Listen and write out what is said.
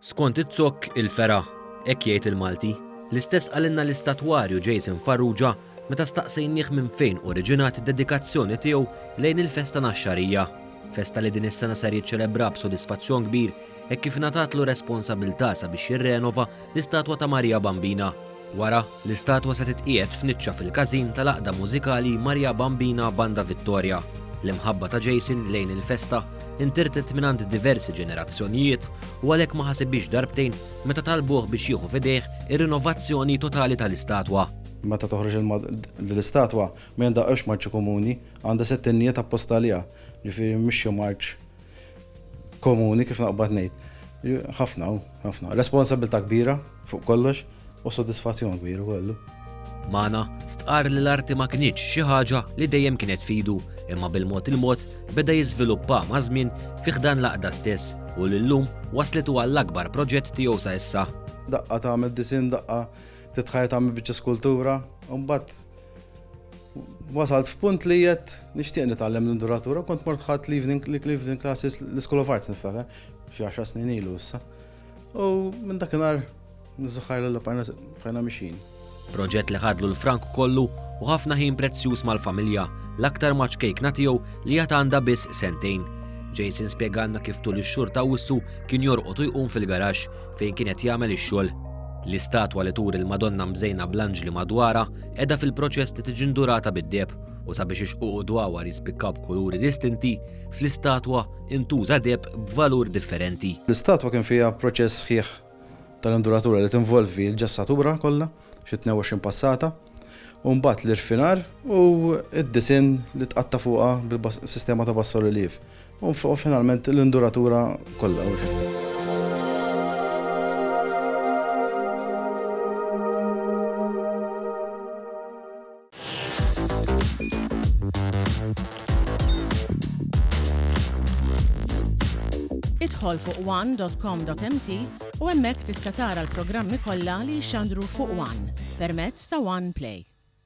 Skont iz-zokk il-fergħa, hekk jgħid il-Malti. L-istess qalilna l-istatwarju Jason Farrugia meta staqsejnieh minn fejn oriġinat id-dedikazzjoni tiegħu lejn il-festa Naxxarija. Festa li din is-sena ser jiċċelebra b'sodisfazzjon kbir hekk kif ngħatatlu responsabilità sabiex jirrenova l-istatwa ta' Marija Bambina. Wara, l-istatwa se titqiegħed f'niċċa fil-każin tal-Għaqda Mużikali Maria Bambina Banda Vittoria. L-imħabba ta' Jason lejn il-festa intirtet mingħand diversi ġenerazzjonijiet u għalhekk ma ħasibhiex darbtejn meta talbuh biex jieħu f'idejh ir-rinovazzjoni totali tal-istatwa. Meta toħroġ l-istatwa ma jindaqqewx marċi komuni, għandha settinnijiet apposta għaliha, ġifieri mhix xi marċ komuni kif naqbad ngħid. Ħafna hu, ħafna. Responsabilità kbira fuq kollox u sodisfazzjon kbir ukoll. Magħna stqarr li l-arti ma kinitx xi ħaġa li dejjem kienet f'idu imma bil-mod il-mod beda jiżviluppa maż-żmien fi ħdan l-għaqda stess u li llum wasslitu għall-akbar proġett tiegħu sa issa. Daqqa tagħmel disinn, daqqa titħajjar tagħmel biċċa skultura, u mbagħad wasalt f'punt li jett nixtieq nitgħallem l-induratura, kont mort ħadd l-evening classes l-School of Arts niftakar, xi 10 snin ilu issa. U minn dakinhar niżuħħar l bqajna mixjin. Proġett li ħadlu l-frank kollu u ħafna ħin prezzjuż mal-familja, l-aktar ma' ċkejkna tiegħu li għad għandha biss sentejn. Jason spjegalna kif tul ix-xhur ta' Awwissu kien jorqod u jqum fil-garaxx fejn kien qed jagħmel ix-xogħol. L-istatwa li turi l-Madonna mżejna bl-anġli madwarha qiegħda fil-proċess li tiġi ndurata bid-deheb u sabiex ix-xquq u dwawar jispikkaw b'kuluri distinti, fl-istatwa intuża deheb b'valur differenti. L-istatwa kien fiha proċess sħiħ tal-induratura li tinvolvi l-ġessatura kollha, xi 22 passata, u mbagħad l-irfinar u d-disinn li tqatta' fuqha bil-sistema ta' basso relief. U finalment l-induratura kollha. Idħol fuq one.com.mt u hemmhekk tista' tara l-programmi kollha li jixxandru fuq One permezz ta' One Play.